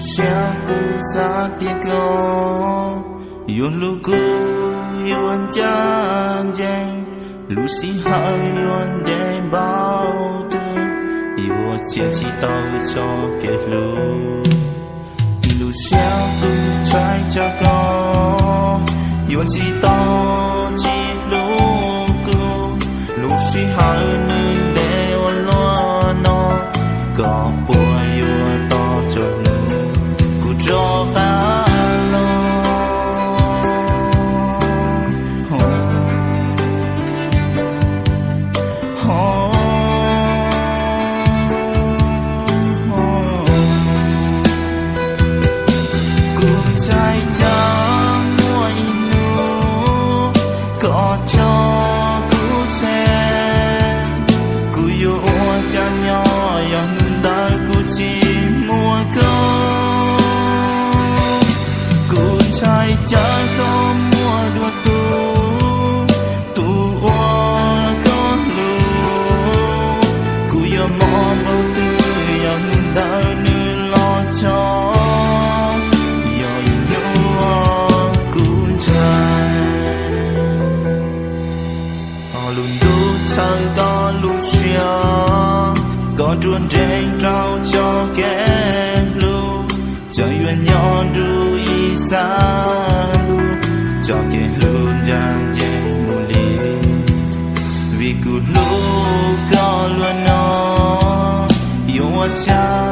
Siab kuv xav tias koj yuav hlub kuv, yuav ncaj ncees, lub sij hawm yuav ntev npaum twg, yuav txhiam tsis tau txoj kev hlub. Ib lub siab kuv ntshai tsam koj yuav tsis tau tsis hlub kuv, lub sij hawm nws ntev ua luaj no, koj puas yuav tos txog hnub kuv rov qab los? Kuv ntshai tsam muaj ib hnub koj tso kuv tseg, kuv yuav ua cas nyob yog hnub ntawd kuv tsis muaj koj. Kuv ntshai tsam koj muaj dua tus, tus uas koj hlub, kuv yuav mob npaum twg yog hnub ntawd nws los tso, yog ib hnub kuv ntshai. Lub ntuj txhawb koj lub siab, koj nruab nrees rau txoj kev hlub, txawm yuav nyob nruab ib xab lub, txoj kev hlub ncaj ncees mus li, vim kuv hlub koj luaj no, yuav ua cas